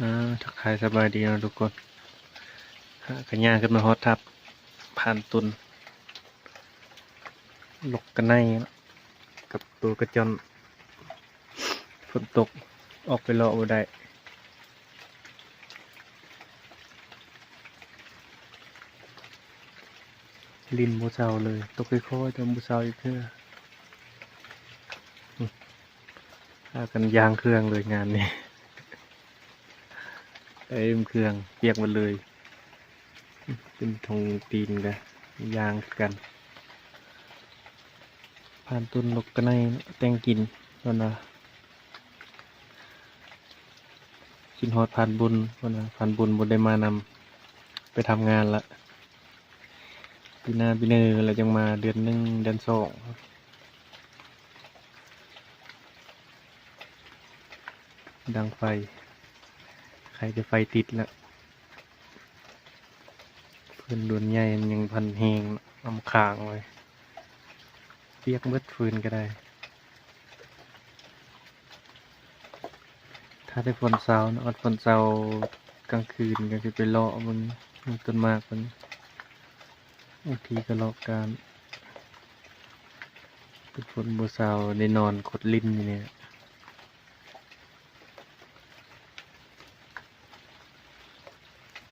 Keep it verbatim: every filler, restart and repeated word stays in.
อ่า ทักทายสบายดีเนาะทุกคน หากะย่างขึ้นมาฮอดทับ ผ่านตุน ลกกะไนเนาะ กับตัวกะจ้อน ฝนตก ออกไปเลาะบ่ได้ ลินบ่เซาเลย ตกค่อยๆ แต่บ่เซาอีกเทื่อ พากันย่างเครื่องเลยงานนี้ เต็มเครื่อง เปียกหมดเลย เป็นทงตีนกะย่างคือกัน ผ่านตุนลกกะไนแต่งกิน เพิ่นว่า คิดฮอดผ่านบุญ เพิ่นว่า ผ่านบุญบ่ได้มานำ ไปทำงานละ ปีหน้าปีหนึ่งแล้วจั่งมา เดือนหนึ่ง เดือนสอง ดังไฟ ไขแต่ไฟติดละ ฟืนดวนใหญ่มันยังพันแฮงเนาะ เอามาค้างไว้ เปียกเบิดฟืนกะได้ ถ้าแต่ฝนเซาเนาะ ฝนเซากลางคืนกะสิไปเลาะเบิ่ง เบิ่งต้นหมากเพิ่น บางทีกะเลาะกลาง แต่ฝนบ่เซาได้นอนขดลิ้นอยู่นี่